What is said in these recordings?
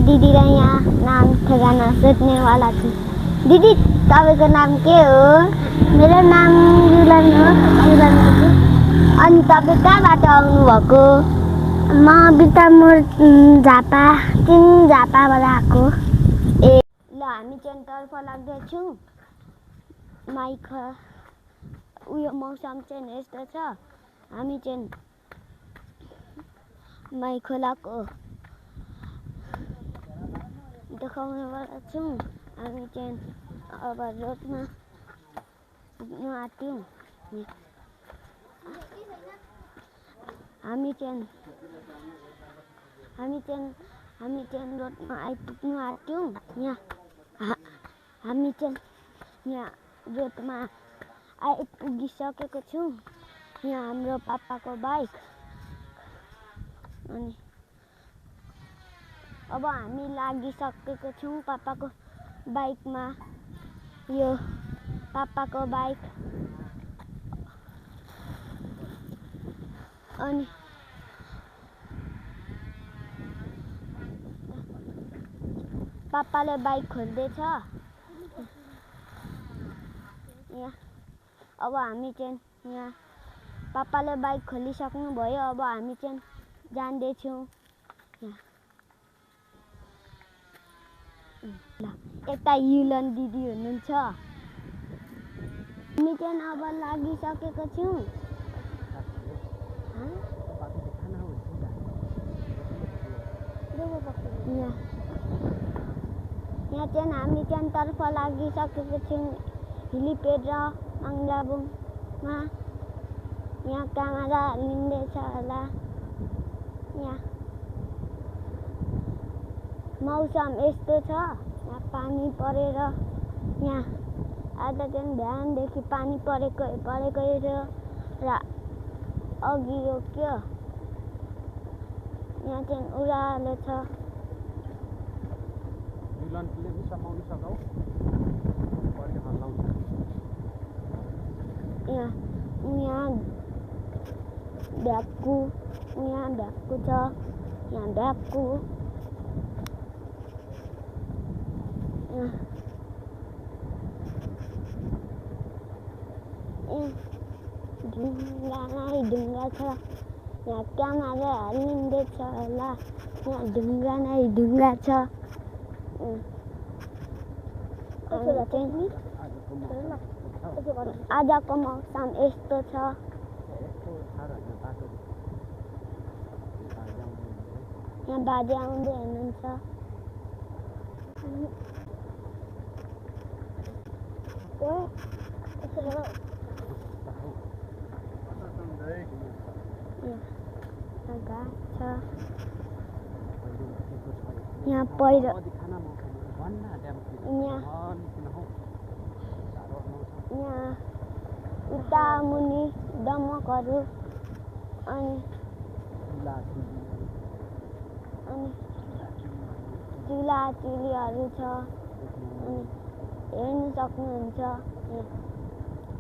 दिदीलाई यहाँ नाम ठेगाना सोध्नेवाला छु। दिदी तपाईँको नाम के हो? मेरो नाम युलन हो। अनि तपाईँ कहाँबाट आउनुभएको? म बिर्तामोड झापा झापाबाट आएको। ए ल हामी चाहिँ तर्फ लाग्दैछौँ। माइक उयो मौसम चाहिँ यस्तो छ। हामी चाहिँ माई खोलाको देखाउनेवाला छौँ। हामी चाहिँ अब रोडमा पुग्नु आँट्यौँ। हामी चाहिँ रोडमा आइपुग्नु आँट्यौँ। हामी चाहिँ यहाँ रोडमा आइपुगिसकेको छौँ। यहाँ हाम्रो पापाको बाइक। अनि अब हामी लागिसकेको छौँ पापाको बाइकमा। यो पापाको बाइक। अनि पापाले बाइक खोल्दैछ। यहाँ अब हामी चाहिँ यहाँ पापाले बाइक खोलिसक्नु भयो। अब हामी चाहिँ जाँदैछौँ। यता युलन दिदी हुनुहुन्छ। हामी चाहिँ अब लागिसकेको छौँ। यहाँ चाहिँ हामी चाहिँ तर्फ लागिसकेको छौँ। हेलिप्याड र मङ्गलाबुङमा। यहाँ क्यामेरा लिँदैछ होला। यहाँ मौसम यस्तो छ। यहाँ पानी परेर यहाँ आज चाहिँ बिहानदेखि पानी परेकै र अघि रोक्यो। यहाँ चाहिँ उरालो छ। यहाँ भ्याक्कु छ। यहाँ भ्याक्कु ढुङ्गा छ। यहाँ क्यामेरा हालिँदैछ होला। यहाँ ढुङ्गा छ। आजको मौसम यस्तो छ। यहाँ बाजे आउँदै हुनुहुन्छ। यहाँ पहिरो यहाँ उता मुनि दमकहरू अनि चुलाचुलीहरू छ। अनि हेर्नु सक्नुहुन्छ।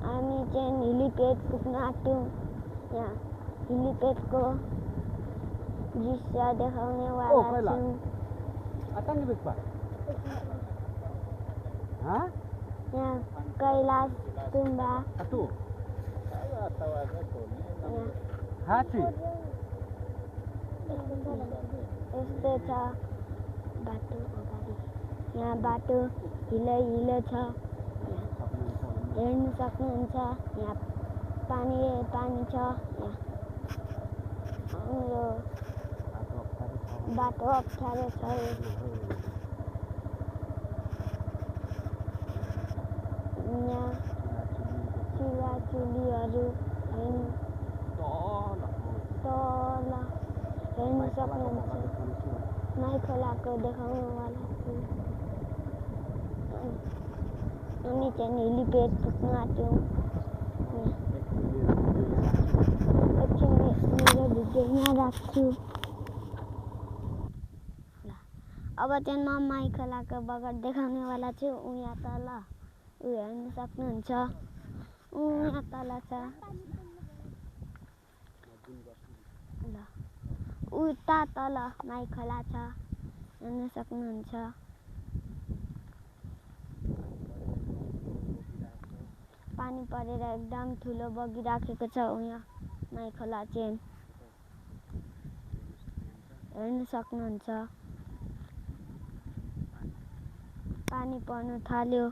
हामी चाहिँ हेलिप्याड पुग्न आँट्यौँ। यहाँ हेलिप्याडको दृश्य देखाउनेवाला छौँ। यहाँ कैलाश गुम्बा यस्तो छ। बाटो अगाडि यहाँ बाटो हिलो छ। हेर्नु सक्नुहुन्छ। यहाँ पानी छ। यहाँ हाम्रो बाटो अप्ठ्यारो छ। यहाँ चुलाचुलीहरू तल हेर्नु सक्नुहुन्छ। माई खोलाको देखाउनुवाला छु। हामी चाहिँ हेलिप्याड पुग्न आँट्यौँ। एकछिन मेरो भिडियो यहाँ राख्छु। अब चाहिँ म माई खोलाको बगर देखाउनेवाला छु। यहाँ तल हेर्नु सक्नुहुन्छ। यहाँ तल छ। उता तल माई खोला छ। हेर्न सक्नुहुन्छ। पानी परेर एकदम ठुलो बगिराखेको छ यहाँ माई खोला चाहिँ हेर्न सक्नुहुन्छ। पानी पर्न थाल्यो।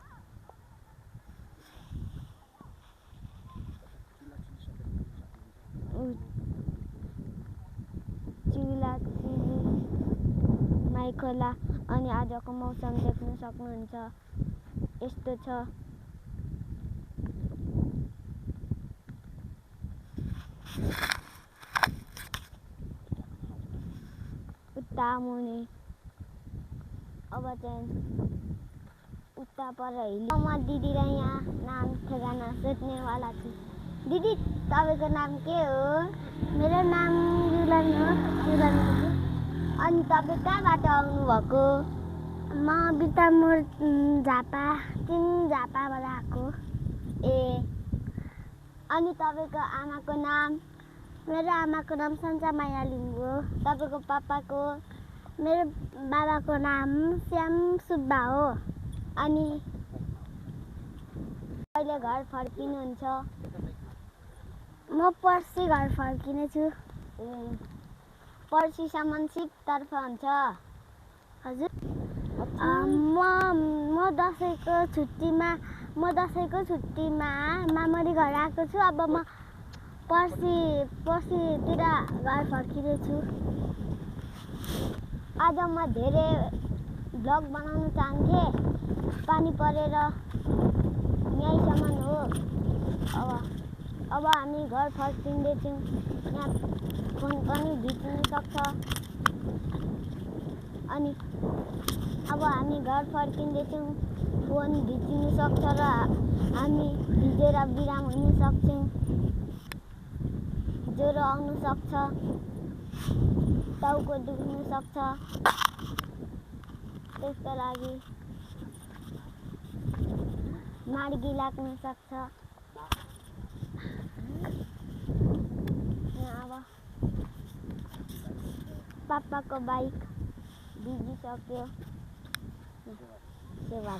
चिला माई खोला अनि आजको मौसम देख्न सक्नुहुन्छ। यस्तो छ। उता मुनि अब चाहिँ उता पर हिल म दिदीलाई यहाँ नाम ठेगाना सोध्नेवाला छु। दिदी तपाईँको नाम के हो? मेरो नाम युलन हो। अनि तपाईँ कहाँबाट आउनुभएको? म बितामोर झापा झापाबाट आएको। ए अनि तपाईँको आमाको नाम? मेरो आमाको नाम सन्चा माया लिम्बू हो। तपाईँको पापाको? मेरो बाबाको नाम श्याम सुब्बा हो। अनि कहिले घर फर्किनुहुन्छ? म पर्सि घर फर्किनेछु। पर्सिसम्म सिपतर्फ हुन्छ। हजुर म दसैँको छुट्टीमा मामरी घर आएको छु। अब म पर्सितिर घर फर्किनेछु। आज म धेरै भ्लग बनाउन चाहन्थेँ। पानी परेर यहीँसम्म हो। अब हामी घर फर्किँदैछौँ। यहाँ फोन पनि भिज्न सक्छ। अनि अब हामी घर फर्किँदैछौँ। फोन भिज्न सक्छ र हामी भिजेर बिराम हुन सक्छौँ। ज्वरो आउन सक्छ। टाउको दुख्न सक्छ। त्यसको लागि मार्गी लाग्न सक्छ। अब पापाको बाइक भिजिसक्यो। सेवा